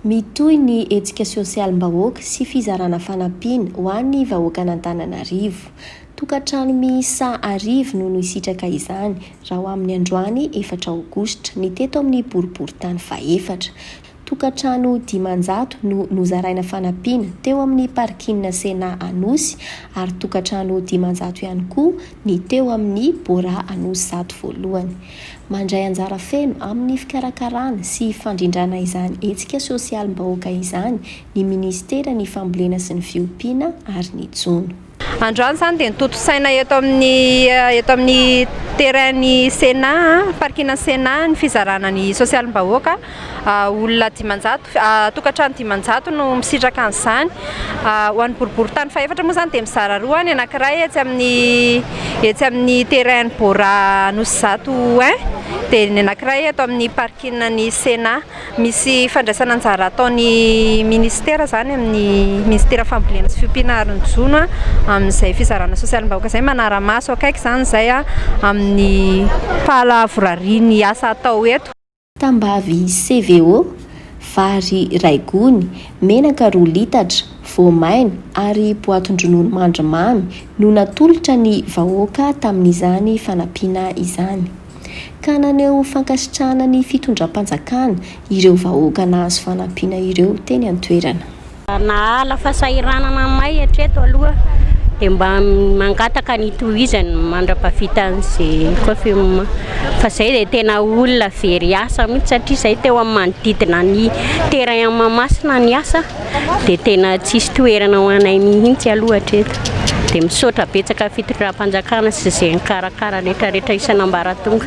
Mitohy ny hetsika sosialim-bahoaka sy fizarana fanampiana ho an'ny vahoakan'Antananarivo. Tokantrano miisa 1000 no nisitraka izany raha ho amin'ny androany 4 aogositra ny teto amin'ny boriborintany fahefatra. Tokantrano 500 no nozaraina fanampiana teo amin'ny parking Sénat Anosy ary tokantrano 500 ihany koa ny teo amin'ny Bora Anosizato voalohany. Mandray anjara feno amin'ny fikarakarana sy fandrindrana izany hetsika sosialim-bahoaka izany ny ministeran'ny fambolena sy ny fiompiana ary ny jono. Androany izany dia notontosaina eto amin'ny terrain-ny Sénat, parking Sénat, ny fizarana ny sosialim-bahoaka. Olona 500, tokantrano 500 no misitraka an'izany. Ho an'ny boriborintany fahefatra moa izany dia mizara roa: ny anankiray etsy amin'ny terrain Bora Anosizato un, dia ny anankiray eto amin'ny parking ny Sénat. Misy fandraisana anjara ataon'ny ministera izany, amin'ny ministera fambolena sy fiompiana ary ny jono, amin'izay fizarana sosialim-bahoaka izay. Manara-maso akaiky izany izay amin'ny fahalavorarian'ny asa atao eto. Tambavy CVO, vary 1 gony, menaka 2 litatra, voamaina ary boatin-dronono mandry mamy no natolotra ny vahoaka tamin'izany fanampiana izany. Ka naneho fankasitrahana ny fitondram-panjakana ireo vahoaka nahazo fanampiana ireo teny an-toerana. Nahala fahasahiranana anay hatreto aloha, dia mba mangataka ny tohizany mandra-pahavitan'izay confinement, fa zay dia tena olona very asa mihitsy, satria zay teo amin'ny manodidina ny terrain Mahamasina ny asa, dia tena tsisy toerana ho anay mihitsy aloha hatreto. Dia misaotra betsaka fitondram-panjakana sy izay nikarakara rehetrarehetra isan'ambaratonga.